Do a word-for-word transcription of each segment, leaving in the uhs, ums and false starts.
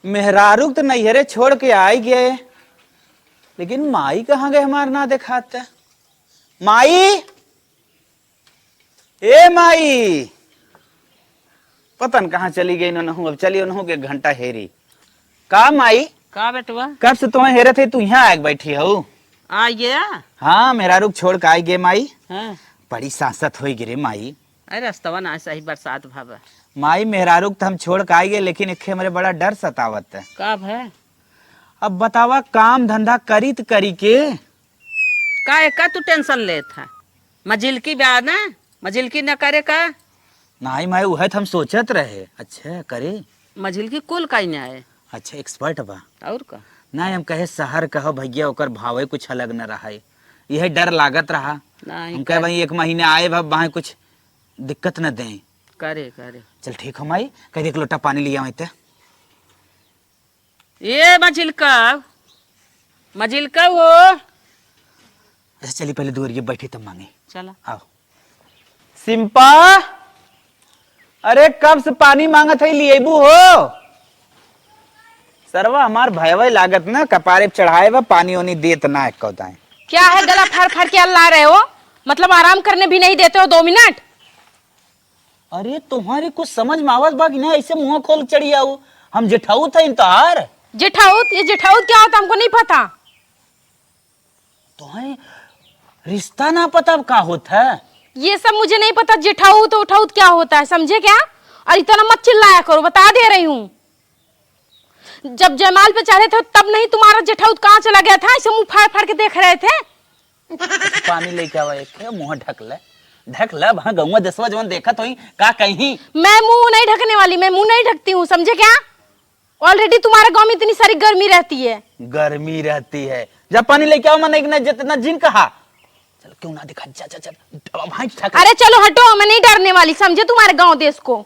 मेहरारू त नैहरे छोड़ के आई गए, लेकिन माई कहाँ गए हमार ना देखात। माई, ए माई, पता न कहाँ चली गई ननहू। अब चली उनहू के घंटा हेरी। का माई? का बेटवा? कब से तुम्हें हेरत है, तू यहाँ आके बैठी हो? आ गया? हाँ, मेहरारू के छोड़ के आई गए माई। हाँ। बड़ी सांसत होई गिरे माई। अरे रस्तवा ना सही, बरसात भावा। माई, मेहरारू के तो हम छोड़ के आई गए, लेकिन एक हमरे बड़ा डर सतावत है। का भय? अब बतावा, काम धंधा करी त करी के? का एका तू टेंशन लेत है? मझिलकी बा ना, मझिलकी न करे का? नाहीं माई, उहे त हम सोचत रहे। अच्छा करे। मझिलकी कुल काई न आए। अच्छा, एक्सपर्ट बा। और का? नाहीं, हम कहे शहर कहो भैया, ओकर भावे कुछ अलग न रहा है, यही डर लागत रहा। नाहीं हम कहे कर- भाई एक महीने आए भा, वहाँ कुछ दिक्कत न दें। करे, करे। चल ठीक हो माई, कह दे एक लोटा पानी लिया आवे ते। ए मझिलका, मझिलका हो। अच्छा चली पहले दुआरिये बैठी तब मांगे। चला। आओ। सिम्पा, अरे कब से पानी मांगत है, लिएबू हो? सरवा हमार भयवे लागत ना, कपारे पे चढ़ाए बा, पानी ओनी देत ना एको दाएं। क्या है गला फाड़ फाड़ के ला रहे हो? मतलब आराम करने भी नहीं देते हो दो मिनट? अरे तुम्हारे कुछ समझ में आवत बा कि ना? ऐसे मुंह खोल के चढ़ी आऊ, हम जेठाउत है तोहार। जेठाउत? ये जेठाउत क्या होता हमको नहीं पता। तुम्हें रिश्ता ना पता अब का होत है? ये सब मुझे नहीं पता, जेठाउत उठाउत क्या होता है, समझे क्या? और इतना मत चिल्लाया करो, बता दे रही हूँ। जब जयमाल पे चढ़े थे तब नहीं तुम्हारा जेठाउत कहाँ चला गया था, ऐसे मुंह फाड़ फाड़ के देख रहे थे। पानी लेके आवा एक ठे, मुंह ढक ले, ढक ले। वहाँ गौवा देसवा जवन देखत होई, का कहीं? मैं मुंह नहीं ढकने वाली, मैं मुंह नहीं ढकती हूँ, समझे क्या? Already तुम्हारे गांव में इतनी सारी गर्मी रहती है। गर्मी रहती है, जा पानी लेके आओ, मैंने इतना जितना जिन कहा। चल क्यों ना दिखा, जा जा जा, अब वहाँ ढक ले। अरे चलो हटो, मैं नहीं डरने वाली, समझे तुम्हारे गांव देश को।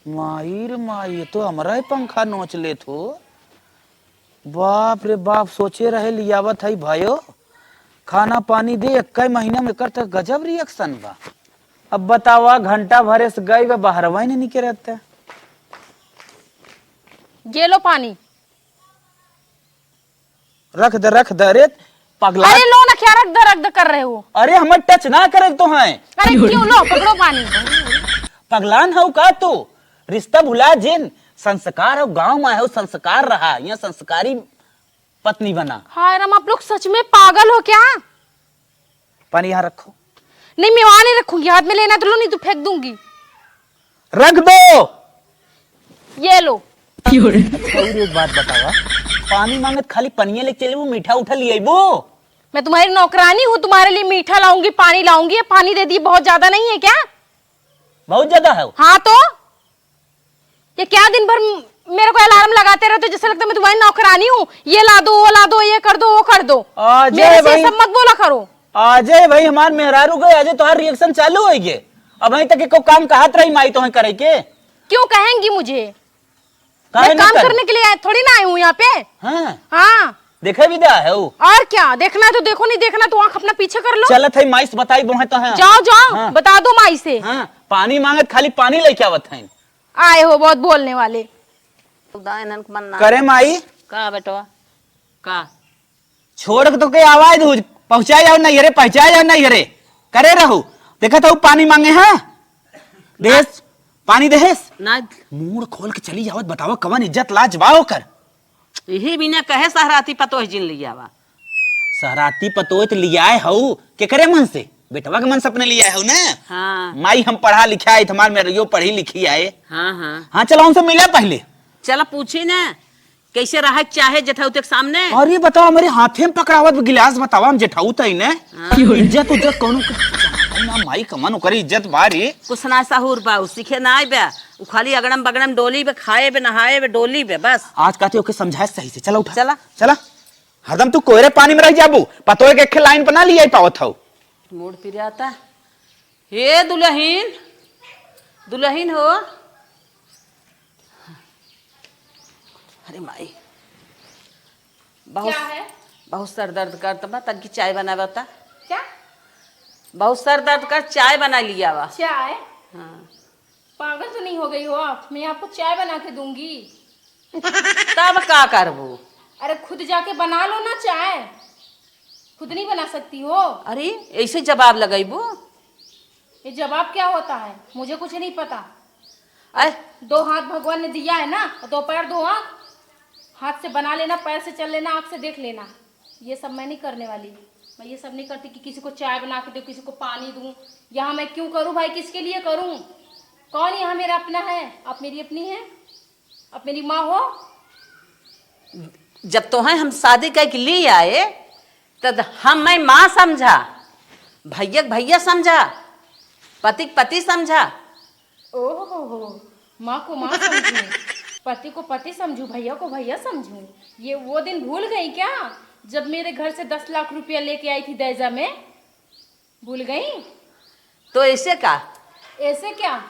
माई रे माई, ये तो हमरा ही पंखा नोच लेत हो। बाप रे बाप, सोचे रहे लियावत है भयो, खाना पानी दे, एक महीना में एकर त गजब reaction बा। अब बतावा, घंटा भरे से गई बा, बाहरवा ही नहीं निकलत। ये लो पानी। रख दे, रख दे। अरे पगला। अरे लो ना, क्या रख दे रख दे कर रहे हो? अरे हमें touch ना करे तो हैं। अरे क्यों, लो पकड़ो पानी। पगलान हो का तू? रिश्ता भुला जिन, संस्कार हो, गांव में हो, संस्कार रहा, यहाँ संस्कारी पत्नी बना। हाय राम, आप लोग सच में पागल हो क्या? पानी यहाँ रखो। नहीं, मैं वहां नहीं रखूंगी, हाथ में लेना तो लो, नहीं तो फेंक दूंगी। रख दो। ये लो। अच्छा, और एक बात बतावा, पानी मांगत खाली पनिया लेके चले, वो मीठा उठा ले आइबो? मैं तुम्हारी नौकरानी हूँ, तुम्हारे लिए मीठा लाऊंगी, पानी लाऊंगी। ये पानी दे दी, बहुत ज्यादा नहीं है क्या? बहुत ज्यादा है। हाँ तो ये क्या दिन भर म-, मेरे को alarm लगाते रहते हो, जैसे लगता है मैं तुम्हारी नौकरानी हूँ, ये ला दो, वो ला दो, ये कर दो, वो कर दो। अजय मेरे से भाई, सब मत बोला करो। अजय भाई, हमार मेहरारू गए, अजय तोहार reaction चालू हो गए। अब वहीं तक को काम कहत रही माई तोहें करे के। क्यों कहेंगी मुझे? काहे मैं नहीं काम करे? करने के लिए आए, थोड़ी ना आई हूँ यहाँ पे। हाँ। हाँ। देखे भी दे है वो। और क्या? देखना है तो देखो, नहीं देखना तो आँख अपना पीछे कर लो। चलत है माई से बताई बोहे तो है। जाओ, जाओ, हाँ। बता दो माई से। हाँ, पानी मांगत खाली पानी लेके आवत हैं। आए हो बहुत बोलने वाले। खुदा इन्हन के मन ना करे माई। का बेटवा? का? छोड़ के तो के आवाज दू, पहुँचा जाओ नहीं रे, पहुँचा जाओ नहीं रे। करे रहू। देखत हऊ पानी मांगे, हाँ? देस, पानी देस। ना। मुंह खोल के चली जावत, बतावा कवन इज्जत लाज बा ओकर? यही बिना कहे सहराती पतोह जिन लियावा। सहराती पतोह त लियाए हऊ, केकरे मन से? बेटवा के मन से अपने लियाए हऊ ना? हाँ। माई हम पढ़ा लिखा है, हमार मेहरियो पढ़ी लिखी आए। हाँ, हाँ। हाँ, चला उनसे मिला पहले। चला पूछी ना, कैसे रहे के चाहे जेठाउते के सामने? अरे बताओ, हमारे हाथे में पकड़ावत गिलास, बतावा हम जेठाउत है ना? हाँ। इज्जत उज्जत कौनो के ना, माई कमन ओकर इज्जत बा रे। कुछ ना सहूर बा, उ सीखे ना आए बा। उ खाली अगड़म बगड़म डोली बे, खाए बे, नहाए बे, डोली बे, बस। आज कहते ओके समझाए सही से। चला उठा। चला। चला। हरदम तू कोयरे पानी में रह जाबू। पतोय के एक line पर ना लियाई पावत हऊ। मूड पिराता। हे दुलहिन, दुलहिन हो। अरे माई, बहुत, क्या है? बहुत सर दर्द करत बा, तनकी चाय बनावा ता। क्या? बहुत सर दर्द कर, चाय बना लियावा। चाय? हाँ। पागल तो नहीं हो गई हो आप? मैं आपको चाय बना के दूंगी। तब का करबू? अरे, खुद जाके बना लो ना चाय, खुद नहीं बना सकती हो? अरे, ऐसे जवाब लगैबू? ये जवाब क्या होता है? मुझे कुछ नहीं पता। अरे, दो हाथ भगवान ने दिया है ना, और दो पैर, दो आँख, हाथ से बना लेना, पैर से चल लेना, आँख से देख लेना, ये सब मैं नहीं करने वाली। मैं ये सब नहीं करती कि किसी को चाय बना के दूँ, किसी को पानी दूँ। यहाँ मैं क्यों करूँ भाई, किसके लिए करूँ? कौन यहाँ मेरा अपना है? आप मेरी अपनी हैं? आप मेरी माँ हो? जब तोहैं हम शादी कइके ली आए, तब हम्मै माँ समझा, भइया क भइया समझा, पति क पति समझा। ओहो हो, माँ को माँ समझूं, पति को पति समझूं, भइया को भइया समझूं, ये वो दिन भूल गई क्या, जब मेरे घर से दस लाख रुपया लेके आई थी दहेजा में? भूल गई? तो ऐसे का? ऐसे क्या?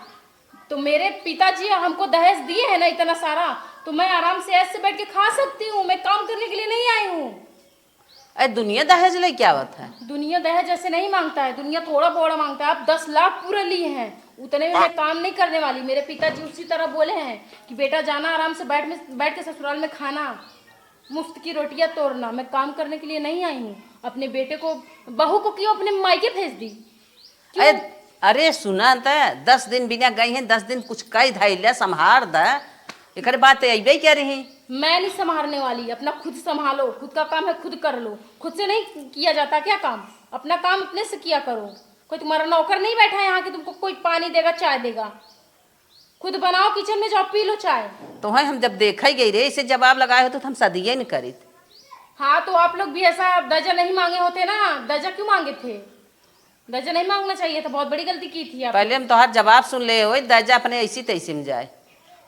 तो मेरे पिताजी हमको दहेज दिए हैं ना इतना सारा, तो मैं आराम से ऐसे बैठ के खा सकती हूँ। मैं काम करने के लिए नहीं आई हूँ। अरे, दुनिया दहेज लेके आवत है। दुनिया दहेज ऐसे नहीं मांगता है, दुनिया थोड़ा बड़ा मांगता है। आप दस लाख पूरा लिए हैं, उतने में मैं काम नहीं करने वाली। मेरे पिताजी उसी तरह बोले हैं कि बेटा जाना, आराम से बैठ में, बैठ के ससुराल में खाना, मुफ्त की रोटियां तोड़ना। मैं काम करने के लिए नहीं आई हूँ। अपने बेटे को, बहू को क्यों अपने मायके भेज दी? क्यों? अरे, अरे सुना त, दस दिन बिना गई हैं, दस दिन कुछ कई धइले, संभार द। एकरे बाद ते अइबे क्या रही? मैं नहीं संभारने वाली, अपना खुद संभालो, खुद का काम है खुद कर लो। खुद से नहीं किया जाता क्या काम? अपना काम अपने से किया करो। कोई तुम्हारा नौकर नहीं बैठा है यहाँ कि तुमको कोई पानी देगा, चाय देगा। खुद बनाओ, किचन में जाओ, पी लो चाय। तोहैं हम जब देखै गई रहे, ऐसे जवाब लगाए होत तो हम सदिये न करित। हाँ, तो आप लोग भी ऐसा दहेजा नहीं मांगे होते ना, दहेजा क्यों मांगे थे? दहेजा नहीं मांगना चाहिए था, बहुत बड़ी गलती की थी आप। पहले हम तोहार जवाब सुन ले होई, दहेजा अपने ऐसी तैसी में जाए।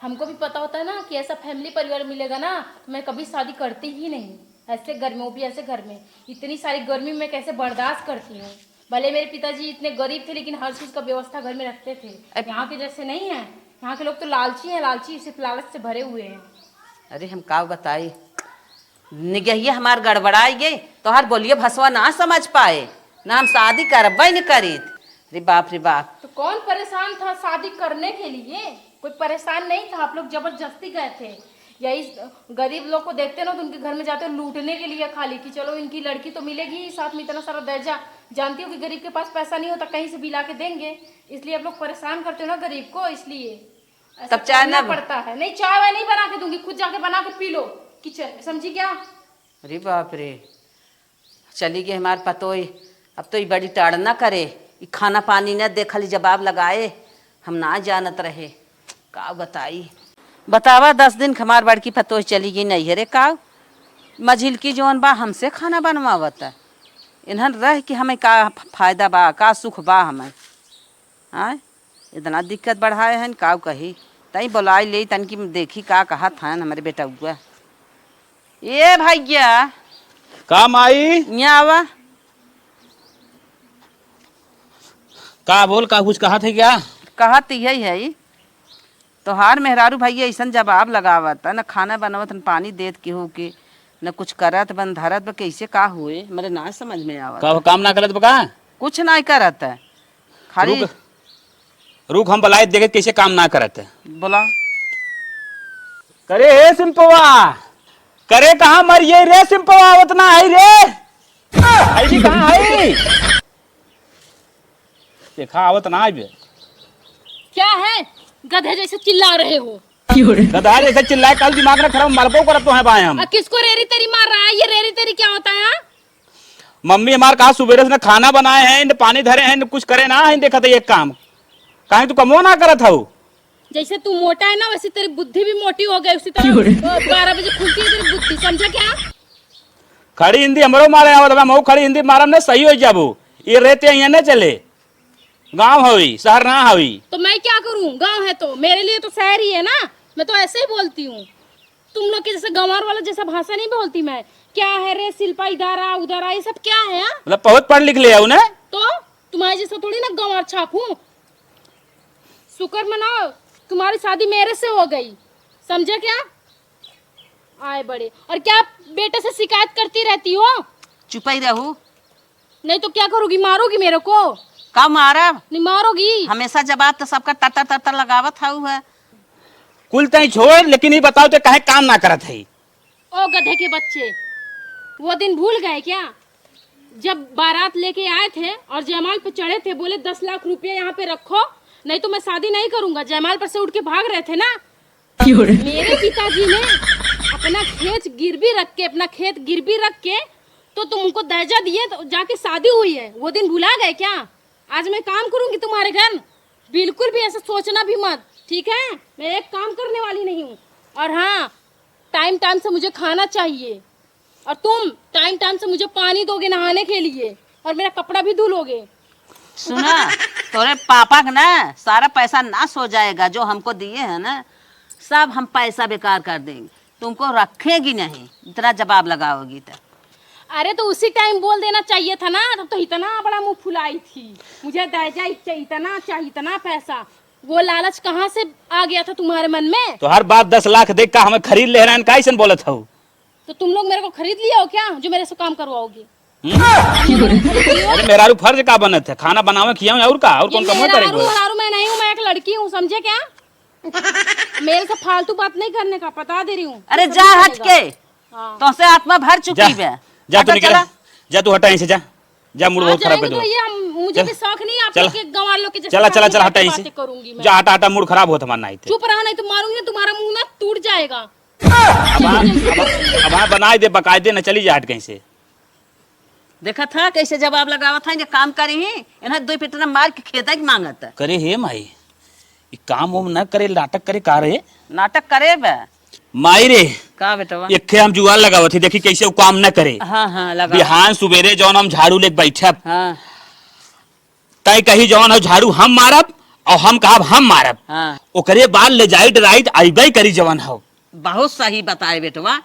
हमको भी पता होता है ना कि ऐसा फैमिली परिवार मिलेगा ना, तो मैं कभी शादी करती ही नहीं। ऐसे घर में, वो भी ऐसे घर में, इतनी सारी गर्मी में कैसे बर्दाश्त करती हूँ। भले मेरे पिताजी इतने गरीब थे, लेकिन हर चीज का व्यवस्था घर में रखते थे। अब यहाँ के जैसे नहीं है। यहाँ के लोग तो लालची हैं, लालची, सिर्फ लालच से भरे हुए हैं। अरे, हम का बताई, निगहिया हमार गड़बड़ाई गई, तोहार बोलिए भसवा ना समझ पाए, ना हम शादी करबे न करीत। रे बाप रे बाप। तो कौन परेशान था शादी करने के लिए? कोई परेशान नहीं था, आप लोग जबरदस्ती गए थे। यही गरीब लोग को देखते ना, तो उनके घर में जाते लूटने के लिए खाली, कि चलो इनकी लड़की तो मिलेगी ही, साथ में इतना सारा दहेजा। जानती हो कि गरीब के पास पैसा नहीं होता, कहीं से भी ला के देंगे, इसलिए आप लोग परेशान करते हो ना गरीब को, इसलिए ऐसा तब चाय करना ना पड़ता है। नहीं, चाय वाय नहीं बना के दूंगी, खुद जाके बना के पी लो किचन में, समझी क्या? अरे बाप रे, चली गई हमार पतोई। अब तो ई बड़ी टाड़ना करे, ई खाना पानी न दे, खाली जवाब लगाए। हम ना जानत रहे, का बताई। बतावा, दस दिन क हमार बड़की पतोई चली गई नैहरे, का मझिलकी जौन बा हमसे खाना बनवावत है। इन्हन रह के हमें का फायदा बा, का सुख बा हमें? आय, इतना दिक्कत बढ़ाए हन, काउ कही। तई बोलाई ले, तनकी देखी का कहत हन हमरे बेटउआ। ए भइया। का माई? इहाँ आवा। का बोल, का कुछ कहत है क्या? कहत यही है, तोहार मेहरारू भइया अइसन जवाब लगावत, न खाना बनवत, न पानी देत केहू के, न कुछ करत बा, न धरत बा, कैसे का हुए, हमरे ना समझ में आवत। का काम ना करत बा का? कुछ नाहीं करत है, खाली रुक, रुक, हम बलाइत देखे कैसे काम ना करत है। बोला। करे हे सिंपवा, करे कहाँ मरिए रे सिंपवा, आवत ना है रे। अइली कहाँ है? देखा, आवत ना आइबे। क्या है, गधे जैसे चिल्ला रहे हो? गधा जैसे चिल्लाए, कल दिमाग ना खराब, मरबो करत तो है बाय हम। आ, किसको रेरी तेरी मार रहा है? ये रेरी तेरी क्या होता है, हाँ? मम्मी हमार कहा सुबेरे से न खाना बनाए हैं, न पानी धरे हैं, न कुछ करे ना हैं, देखत है ये काम। काहे तू कमो ना करत हऊ? जैसे तू मोटा है ना, वैसे तेरी बुद्धि भी मोटी हो गई। उसी तरह, क्यों रे? अ, बारह बजे खुलती है तेरी बुद्धि, समझा क्या? खड़ी हिंदी हमरो मारे आवत बा, मऊ खड़ी हिंदी मारम ने सही हो जाबू। ये रहते यहाँ न चले, गाँव हवी, शहर ना हवी। तो मैं क्या करूँ, गाँव है तो मेरे लिए तो शहर ही है ना, मैं तो ऐसे ही बोलती हूँ। तुम लोग के जैसे गंवार वाला जैसा भाषा नहीं बोलती मैं। क्या है रे शिल्पा, इधर आ, उधर आ, ये सब क्या है, हाँ? मतलब बहुत पढ़ लिख ले आओ ना। तो तुम्हारे जैसा थोड़ी ना गंवार छाप हूँ। शुक्र मनाओ, तुम्हारी शादी मेरे से हो गई, समझे क्या? आए बड़े, और क्या बेटे से शिकायत करती रहती हो? चुप ही रहू। नहीं तो क्या करोगी, मारोगी मेरे को? का मारब? नहीं मारोगी? हमेशा जवाब तो सबका तर तर तर तर लगावत हऊ है। कुल तई छोड़, लेकिन ई बताओ ते काहे काम ना करत है? ओ गधे के बच्चे, वो दिन भूल गए क्या, जब बारात लेके आए थे और जयमाल पे चढ़े थे, बोले, "दस लाख रुपया यहाँ पे रखो, नहीं तो मैं शादी नहीं करूंगा।" जयमाल पर से उठ के भाग रहे थे ना। मेरे पिताजी ने अपना खेत गिरवी रख के, अपना खेत गिरवी रख के तो तुम उनको दहेजा दिए, तो जाके शादी हुई है। वो दिन भुला गए क्या? आज मैं काम करूंगी तुम्हारे घर, बिल्कुल भी ऐसा सोचना भी मत, ठीक है? मैं एक काम करने वाली नहीं हूँ। और हाँ, टाइम टाइम से मुझे खाना चाहिए, और तुम टाइम टाइम से मुझे पानी दोगे नहाने के लिए, और मेरा कपड़ा भी धुलोगे। सुना, तोरे पापा का ना सारा पैसा नाश हो जाएगा, जो हमको दिए हैं ना, सब हम पैसा बेकार कर देंगे। तुमको रखेगी नहीं, इतना जवाब लगाओगी तो। अरे, तो उसी टाइम बोल देना चाहिए था ना, तब तो इतना बड़ा मुंह फुलाई थी। मुझे दहेजा चाहिए, इतना चाहिए, इतना पैसा। वो लालच कहाँ से आ गया था तुम्हारे मन में? तो हर बात दस लाख देख का हमें खरीद ले रहन, का ऐसन बोलत हऊ? तो तुम लोग मेरे को खरीद लिया हो क्या, जो मेरे से काम करवाओगे? हम्म? अरे, मेहरारू फर्ज का बनत है, खाना बनावे, खियावे, और का, और कौन ये काम करे मेहरारू कोई? हरारू मैं नहीं हूँ, मैं एक लड़की हूँ, समझे क्या? मेल से फालतू बात नहीं करने का, बता दे रही हूँ। अरे कुछ जा नहीं हट बनेगा। के, हाँ। तोसे आत्मा भर चुकी जा, बे। जा तू हटा, निकल, चला। जा तू हटा यहीं से, जा, जा, मूड आ बहुत खराब कर जाएंगे दो। तो ये हम, मुझे चल, भी शौक नहीं आप चल। लोग के गंवार लोग के जैसे चला, चला, शादी चला, हटा करके यहीं से। बातें करूंगी मैं। जा, हटा, हटा, मूड खराब होत हमार नाई ते। चुप रहा, नहीं तो मारूंगी ना, तुम्हारा मुंह ना टूट जाएगा। अब आ, अब, अब आ बनाई दे, बकायदे न चली जा हट कहीं से। देखा था कैसे जवाब लगावत है, जे काम करी ही, इन्हें दो पिटना मार के खेदा के मांगत। करे हे माई, ई काम उम न करे, नाटक करे का रे? नाटक करे बे। माई रे, का बेटवा? एक ठे हम जुगाड़ लगावत ही, देखी कैसे उ काम न करे। हाँ, हाँ, लगा। बिहान सुबेरे जौन हम झाड़ू लेके बैठब, हाँ। तय कही जौन हो झाड़ू हम मारब और हम कहब हम मारब। हाँ। ओकरे बाद ले जाई डराई त अइबे करी जौन हो। बहुत सही बताए बेटवा।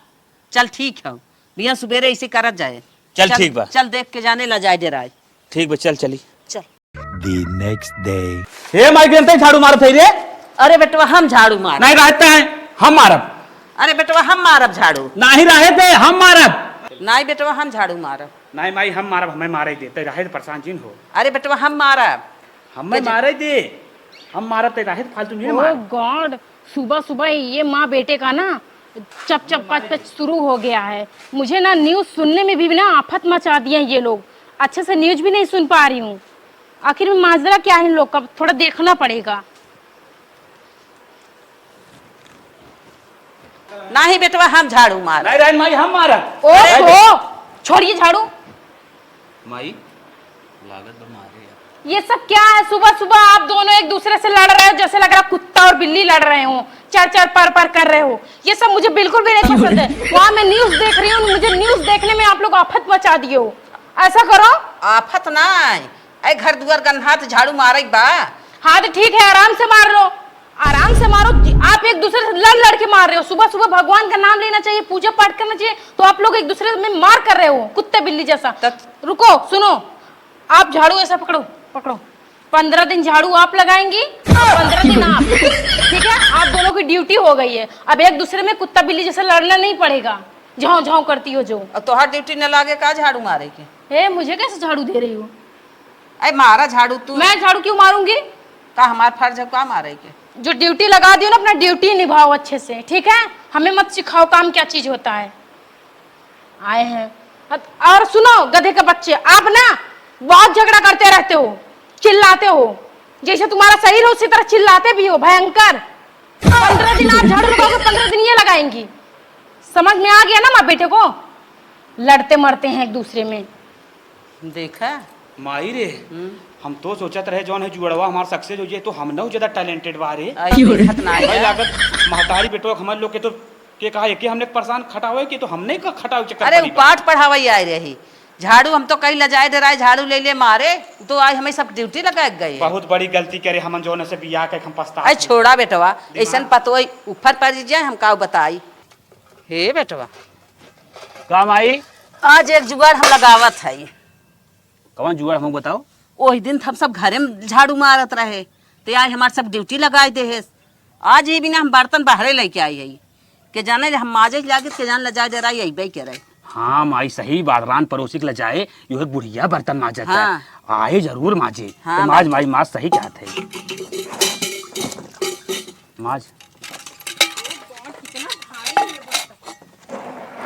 चल ठीक है, बिहान सुबेरे इसे करत जाए। चल चल, ठीक बा। चल देख के जाने ला जाए डराई। ठीक बा, चल चली। चल। The next day। हे माई, गेंदे झाड़ू मारत है रे? अरे बेटवा, हम झाड़ू मारब। नहीं रहता है, हम मारब। अरे बेटवा, हम मारब झाड़ू। नहीं रहे दे, हम मारब। नहीं बेटवा, हम झाड़ू मारब। नहीं माई, हम मारब, हमें मारे दे, ते रहे परेशान जिन हो। अरे बेटवा, हम मारब। हमें ते जा- मारे दे, हम मारब, ते रहे फालतू नहीं मार। Oh God, सुबह सुबह ये माँ बेटे का ना चप चप पच पच शुरू हो गया है। मुझे ना न्यूज़ सुनने में भी ना आफत मचा दिए हैं ये लोग। अच्छे से न्यूज़ भी नहीं सुन पा रही हूँ। आखिर में माजरा क्या है इन लोग का, थोड़ा देखना पड़ेगा। नाही बेटवा, हम झाड़ू मार। नहीं रहन माई, हम मारब। ओहो, छोड़िए झाड़ू। माई, लागत बा मारे यार। ये सब क्या है? सुबह सुबह आप दोनों एक दूसरे से लड़ रहे हो, जैसे लग रहा कुत्ता और बिल्ली लड़ रहे हो, चर चर पर पर कर रहे हो। ये सब मुझे बिल्कुल भी नहीं पसंद है। वहाँ मैं न्यूज़ देख रही हूँ, मुझे न्यूज़ देखने में आप लोग आफत मचा दिए हो। ऐसा करो। आफत ना है, ऐ घर दुआर गन्हात झाड़ू मारे बा। हाँ तो ठीक है, आराम से मार लो, आराम से मारो। आप एक दूसरे से लड़ लड़ के मार रहे हो। सुबह सुबह भगवान का नाम लेना चाहिए, पूजा पाठ करना चाहिए, तो आप लोग एक दूसरे में मार कर रहे हो, कुत्ते बिल्ली जैसा। तत- रुको, सुनो, आप झाड़ू ऐसा पकड़ो, पकड़ो। पंद्रह दिन झाड़ू आप लगाएंगी, पंद्रह दिन आप। ठीक है, आप दोनों की ड्यूटी हो गई है। अब एक दूसरे में कुत्ता बिल्ली जैसे लड़ना नहीं पड़ेगा। झांव झांव करती हो जो। अब तोहार ड्यूटी न लागे का झाड़ू मारे के? ए, मुझे कैसे झाड़ू दे रही हो? अरे मारा झाड़ू तू। मैं झाड़ू क्यों मारूंगी? का हमार फर्ज है का मारे के? जो ड्यूटी लगा दियो ना, अपना ड्यूटी निभाओ अच्छे से, ठीक है? हमें मत सिखाओ काम क्या चीज होता है। आए हैं। और सुनो गधे के बच्चे, आप ना बहुत झगड़ा करते रहते हो, चिल्लाते हो, जैसे तुम्हारा शरीर हो उसी तरह चिल्लाते भी हो, भयंकर। पंद्रह दिन आप झाड़ू लगाओगे, पंद्रह दिन ये लगाएंगी। समझ में आ गया ना माँ बेटे को? लड़ते मरते हैं एक दूसरे में। देखा? माई रे, हम्म। हम तो सोचत रहे जौन है जुड़वा हमार सक्सेस हो जाए तो हम ना ज्यादा टैलेंटेड बा रे। आई देखत ना भाई है। लागत महतारी बेटवा हमारे लोग के तो के कहा है कि हमने परेशान खटावे के तो हमने का खटावे चक्कर अरे पड़ी बा। पाठ पढ़ावे आए रही। झाड़ू हम तो कहीं लजाए डराए झाड़ू ले ले मारे, तो आज हमें सब ड्यूटी लगा गए। बहुत बड़ी गलती करे हमन जौन से बियाह के हम पछता। अरे छोड़ा बेटवा, दिमाग ऐसन पतोई ऊपर पड़ जाए हम का बताई। हे बेटवा। का माई? आज एक जुगाड़ हम लगावत हई। कवन जुगाड़ हमको बताओ? ओही दिन हम सब घरे में झाड़ू मारत रहे, ते आज हमार सब ड्यूटी लगाई दे है। आज ही बिना हम बर्तन बाहरे लेके आई हई। के जाने हम माजे लागे, के जान लजाए डराई अइबे करे। हाँ माई, सही बात, रान परोसी के ले जाए, यो एक बुढ़िया बर्तन माजत है। हाँ। आए जरूर माजे। हाँ, तो माज माई। माई, माज सही कहत है। माज।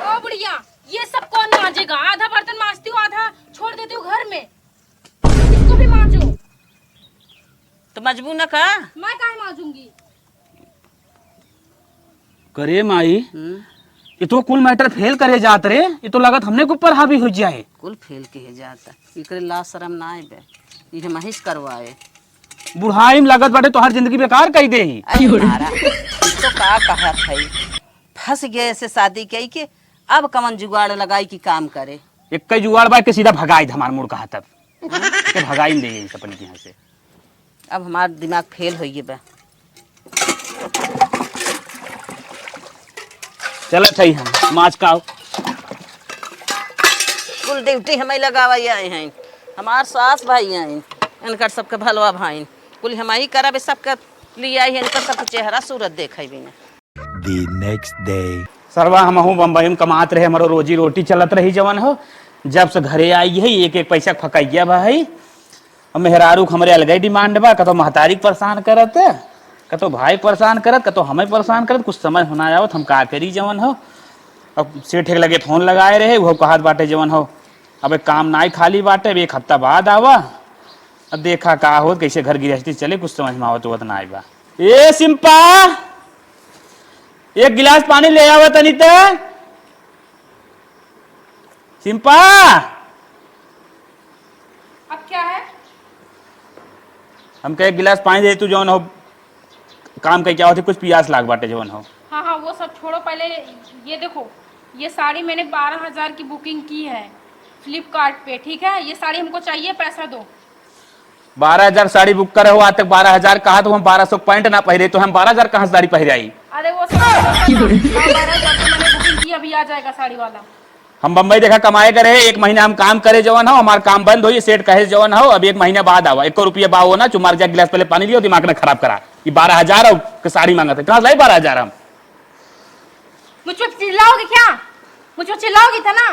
ओ बुढ़िया, ये सब कौन माजेगा? आधा बर्तन माजती हूँ, आधा छोड़ देती हूँ घर में। इसको भी माजो। तो मजबू न का? मैं काहे माजूंगी? करे माई, हम्म। ये तो कुल matter fail करे जात रे, ये तो लागत हमने के ऊपर हावी हो जाए। कुल fail किहे जाता, इकरे लाज शरम ना आए बे, ये हम हिस करवाए। बुढ़ाई में लागत बाटे तोहार जिंदगी बेकार कई देही। अरे मारा, ई तो का कहत है, फंस गए से शादी कई के, अब कवन जुगाड़ लगाई कि काम करे? एक कई जुगाड़ बा के सीधा भगाई दे हमार मूड़ कहा तब। के भगाई दे यही अपने के यहाँ से। अब हमार दिमाग fail होइए बा। चलत है हम, माज का आओ। कुल duty हमें लगावा आए हैं, हमार सास भाई हैं, इनकर सबके भलवा भाई, कुल हम ही करब, सबके लिए आई हैं, इनकर सबके चेहरा सूरत देखे बिना। The next day। सरवा हमहू बम्बई में कमात रहे, हमरो रोजी रोटी चलत रही जवन हो। जब से घरे आई है, एक एक पैसा के फकैया बा है। अब मेहरारू के हमरे अलगे demand बा, कतो महतारी के परेशान करत, कतो भाई के परेशान करत, कतो हमें परेशान करत, कुछ समझ होना आवत, हम का करी जवन हो। अब सेठ के लगे फोन लगाए रहे, वो कहत बाटे जवन हो, अब एक काम नाई खाली बाटे, अब एक हफ्ता बाद आवा, अब देखा का होत, कैसे घर गृहस्थी चले, कुछ समझ में आवत होत नाई बा। ए सिम्पा, एक गिलास पानी ले आवा तनी त। सिम्पा, अब क्या है? हमके एक गिलास पानी दे, तू जौन हो काम कइके आवत है, कुछ पियास लाग बाटे जौन हो। हाँ, हाँ, वो सब छोड़ो, पहले ये देखो, ये साड़ी मैंने बारह हजार की booking की है Flipkart पे, ठीक है? ये साड़ी हमको चाहिए, पैसा दो। बारह हजार साड़ी book करे हो, आज तक बारह हजार कहा, तो हम बारह सौ पैंट ना पहिरे, तो हम बारह हजार कहाँ से साड़ी पहिरे आई? अरे वो सब बारह हजार तो मैंने booking की, अभी आ जाएगा साड़ी वाला। हम बम्बई देखा कमाए करे, एक महीना हम काम करे जवन हो, हमार काम बंद होई, सेठ कहे जवन हो, अब एक महीना बाद आवा, एको रुपया बा हो ना, चुमार जा गिलास पहले पानी लियो, दिमाग ना खराब करा। ये बारह हजार हो, के साड़ी मांगत है, कहाँ से लाई बारह हजार हम? मुझ पे चिल्लाओगे क्या? मुझ पे चिल्लाओगे इतना?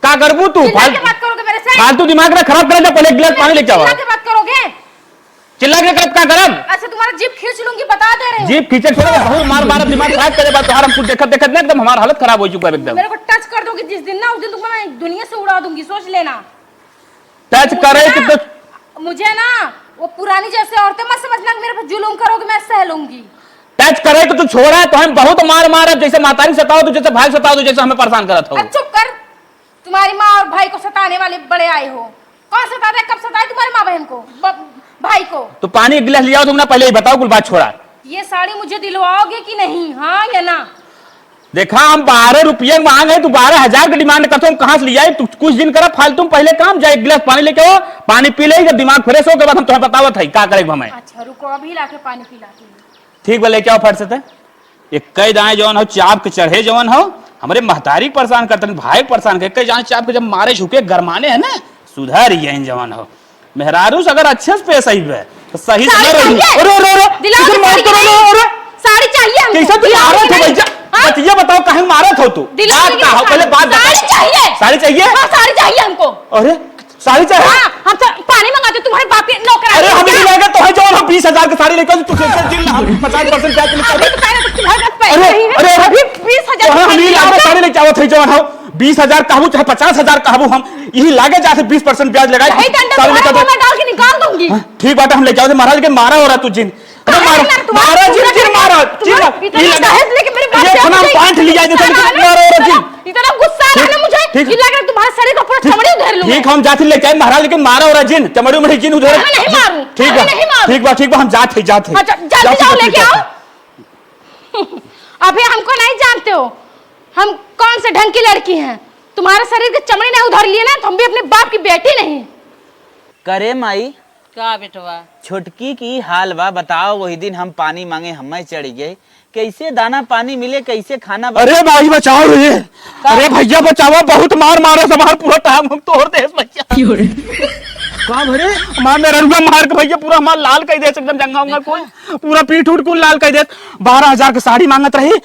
का करबू तू? चिल्ला के फाल-, बात करोगे मेरे से? फालतू दिमाग ना खराब करे, जा पहले एक गिलास पानी लेके आवा। चिल्ला के बात करोगे? चिल्ला के करब का करब? ऐसे तुम्हारा जीभ खींच लूंगी, बता दे रही हूँ। जीभ खींचे छोड़ो, बहुत मार मारब, दिमाग खराब करे बा तोहार, हम कुछ देखत देखत ना एकदम हमार हालत खराब हो चुका है एकदम। मेरे को touch कर दोगे जिस दिन ना, उस दिन तुमको मैं दुनिया से उड़ा दूंगी, सोच लेना। Touch मुझे करे ना, कि तो मुझे ना वो पुरानी जैसे औरतें मत समझना कि मेरे पे जुलुम करोगे, मैं सह लूंगी। Touch करे कि तू छोड़ा, तो हम बहुत मार मारब, जैसे मातारी सताओ तू, जैसे भाई सताओ तू, जैसे हमें परेशान करत हो। अब चुप कर, तुम्हारी माँ और भाई को सताने वाले बड़े आए हो। कौन सताता है, कब सताए तुम्हारी माँ बहन को, ब-, भाई को? तो पानी एक गिलास लियाओ तुम ना, पहले ही बताओ, कुल बात छोड़ा। ये साड़ी मुझे दिलवाओगे कि नहीं, हाँ या ना? देखा, हम बारह रुपया मांग है, तू बारह हजार के demand करते हो, हम कहाँ से लियाई? तू कुछ दिन करा फालतू में, पहले काम, जा एक गिलास पानी लेके आओ, पानी पी ले, जब दिमाग fresh हो के बाद हम तुम्हें बतावत है का करे हमें। अच्छा रुको, अभी लाके पानी पिलाती हूँ। ठीक बा, लेके आओ फट से ते। एक कई दाएं जवन हो, चाप के चढ़े जवन हो, हमरे महतारी के परेशान करते, भाई के परेशान करते, कई दाएं चाप के जब मारे झुके गरमाने है ना, सुधर ही जवन हो। मेहरारू से अगर अच्छे से पेश आइबे, तो सही से साड़ी ना रही। चाहिए। अरे, अरे, अरे, दिलाओ इधर तो मार साड़ी करो, चाहिए। अरे, अरे। साड़ी चाहिए हमको। कैसे तू दिलाओ मारत कि हो नहीं? भैया? हाँ? बतिया बताओ, काहे मारत हो तू? दिलाओ बात कि का हो? साड़ी? पहले बात बताओ। साड़ी चाहिए। साड़ी चाहिए? हाँ, साड़ी चाहिए हमको। अरे, साड़ी चाहिए? हाँ, हम सा-, पानी मंगाते, तुम्हारे बाप के नौकर अरे, आते हम हैं ही क्या? लगे तो है जवन हो बीस हजार के साड़ी लेकर, तू कैसे दिल ना, पचास percent ब्याज लेकर। अभी तो पहले तो तुम्हारे पास पैसे अरे, नहीं है। अरे, अरे। अभी बीस हजार तो हम ही लगे साड़ी लेके आवत है जवन हो। बीस हजार कहबू चाहे पचास हजार कहबू, हम यही लागे जाते बीस percent ब्याज लगाए। यही डंडा साड़ी तुम्हारे लेकर मुंह में डाल के निकाल दूंगी। हाँ, ठीक बात है, हम लेके आवत है महाराज के मारा हो रहा तू जिन। अरे मारा, मारा, मारा, जिन, जिन, मारा, जिन, मारा। इतना दहेज लेके मेरे बाप ये से अपना पैंट लिया, जैसे मारा, मारा, मारा, जिन। इतना गुस्सा आ रहा है ना मुझे, ठीक। ये लग रहा है तुम्हारे शरीर का पूरा चमड़ी उधेड़ लूं मैं। ठीक, हम जाते लेके आए महाराज, लेकिन मारा और जिन, चमड़ी उमड़ी जिन उधेड़। मैं नहीं मारूं, ठीक बा, नहीं मारूं। ठीक बा, ठीक बा, हम जाते, जाते। अच्छा, जल्दी जाओ, लेके आओ। अभी हमको नहीं जानते हो, हम कौन से ढंग की लड़की हैं। तुम्हारे शरीर की चमड़ी नहीं उधेड़ लिए ना, तो हम भी अपने बाप की बेटी नहीं। करे माई, का बेटवा? छोटकी की हाल बा, बताओ, वही दिन हम पानी मांगे, हमें चढ़ गए। कैसे दाना पानी मिले, कैसे खाना बने? अरे भाई बचाओ रे। का? अरे भैया बचाओ, बहुत मार मारा, हमार पूरा टांग हम तोड़ दे भैया। क्यों रे? का भरे? हमार मेहररुआ मार के भैया पूरा हमार लाल कर दे, एकदम जंगा उंगा कुल, पूरा पीठ उठ कुल लाल कर दे। बारह हजार के साड़ी मांगत रही,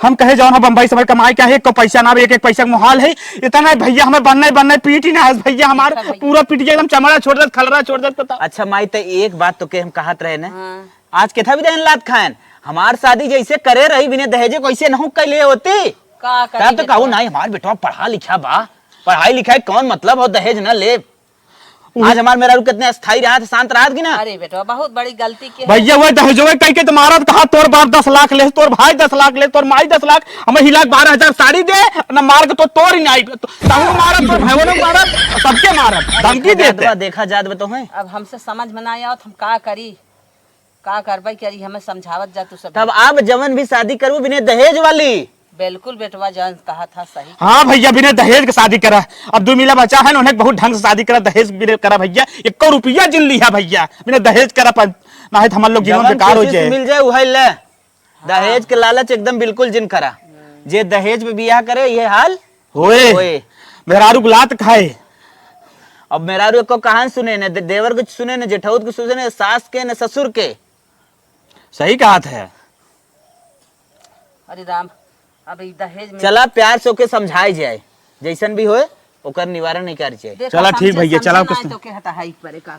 हम कहे जौन है बम्बई से भर कमाई के आए, एक पैसा ना, एक एक पैसा के मोहाल है। इतना भैया हमें बनना ही बनना है, पीट ही ना है भैया हमार। अच्छा भैया। पूरा पीट के एकदम चमड़ा छोड़ देत, खलरा छोड़ देत, बताओ। अच्छा माई, त एक बात तो के हम कहत रहे ना, हाँ। आज केथा भी दहन लात खाएन, हमार शादी जैसे करे रही बिना दहेजे, कैसे नहु कैले होती। का करी तब तो कहू बेटवा? नहीं, हमार बेटवा पढ़ा लिखा बा, पढ़ाई लिखाई कौन मतलब हो, दहेज न ले। आज हमार मेहरारू कितने अस्थाई रहत, शांत रहत कि ना? अरे बेटवा, बहुत बड़ी गलती के है। भैया, वो दहेजवे कह के तो मारत कहा, "तोर बाप दस लाख ले, तोर भाई दस लाख ले, तोर माई दस लाख, हमें हिला के बारह हजार साड़ी दे, ना मार के तो तोर ही नहीं, तो तहु मारत, तोर भाइयों ने मारत, सबके मारत, धमकी देखा जात देते।" बा, देखा जात बा तो है। अब हमसे समझ में ना आवत, हम का करी, का करबई करी, हमें समझावत जा तू सब। तब अब जवन भी शादी करबू बिना दहेज वाली। बिल्कुल बेटवा, जौन कहा था सही। हाँ भैया, बिना दहेज के शादी करा। अब दो मिला बचा है ना, उन्हें बहुत ढंग से शादी करा, दहेज बिना करा भैया, एको रुपया जिन लिहा भैया, बिना दहेज करा पर, ना है तो हमार लोग जीवन जवन बेकार हो खुशी से जाए। मिल जाए, उहे ले। दहेज के लालच एकदम बिल्कुल जिन करा। जे दहेज पे बियाह करे, ये हाल होए। होए। मेहरारू के लात खाए। अब मेहरारू को कहाँ सुने न, दे-, देवर को सुने न, जेठौत को सुने न, सास के न, ससुर के। सही कहत है। अरे राम, अब ई दहेज में चला, प्यार से ओके समझाई जाए, जैसन भी होए, ओकर निवारण नहीं करी जाए। देखा, चला, ठीक समझे, भैया, समझे चला, ना कुछ तो के हटा हाइक परे का